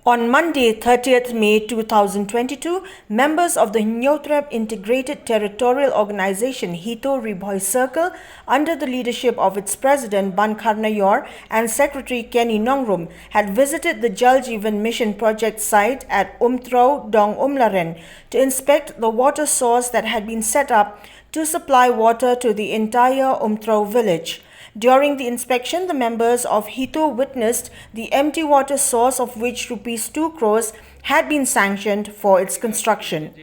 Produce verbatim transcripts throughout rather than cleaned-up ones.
On Monday, thirtieth May two thousand twenty-two, members of the Hynñiewtrep Integrated Territorial Organization, HITO, Ri Bhoi Circle, under the leadership of its president Ban Kharnaior and secretary Kenny Nongrum, had visited the Jal Jeevan Mission project site at Umtrew, Dong Umlaren, to inspect the water source that had been set up to supply water to the entire Umtrew village. During the inspection, the members of HITO witnessed the empty water source, of which rupees two crores had been sanctioned for its construction.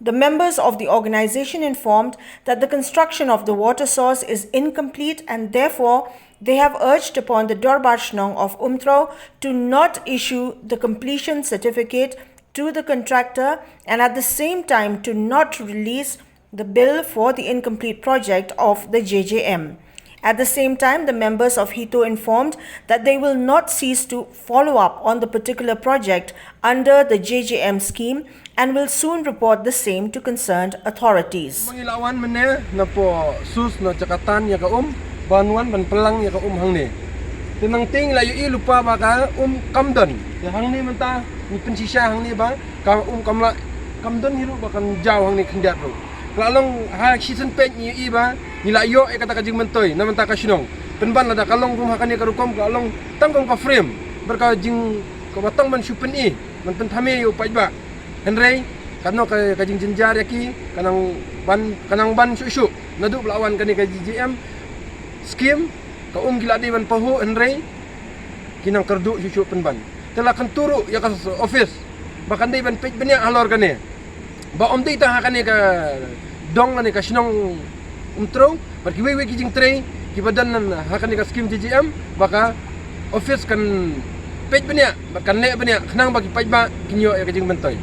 The members of the organization informed that the construction of the water source is incomplete and therefore they have urged upon the Dorbar Shnong of Umtrew to not issue the completion certificate to the contractor and at the same time to not release the bill for the incomplete project of the J J M. At the same time, the members of HITO informed that they will not cease to follow up on the particular project under the J J M scheme and will soon report the same to concerned authorities. Ngi la wan mynne na po sus na jakatan ïa ka um, ban wan ban pynlang ïa ka um hangne. Te nangta ngi la ïohi lypa ba ka um kam don. Te hangne mynta ngi pynshisha hangne ba ka um kam la, kam don hi ruh ba kan jaw hangne khyndiat ruh. Ka la long ha shisien peit ngi ïohi ba ngi la ïoh ïa kata ka jingmyntoi na bynta ka shnong. Pynban lada ka long kum ha kane ka rukom ka long tang kum ka frame. Bad ka jing, kaba tang ban shu pyni, ban pynthame ïa u paidbah. Hynrei katno ka, ka jingjynjar ïa ki, ka nang ban, ka nang ban shuh shuh. Naduh ba la wan kane ka J J M scheme, ka um ki la dei ban pahuh, hynrei ki nang kyrduh shuh shuh pynban. Te la kyntu ruh ïa ka office ba kan dei ban peit bniah halor kane. Ba ym dei tang ha kane ka dong lane ka shnong Umtrew, bad kiwei wei ki jingtrei kiba don ha kane ka scheme J J M, ba ka office kan peit bniah bad kan leh bniah khnang ba ki paidbah kin ïoh ïa ka jingmyntoi.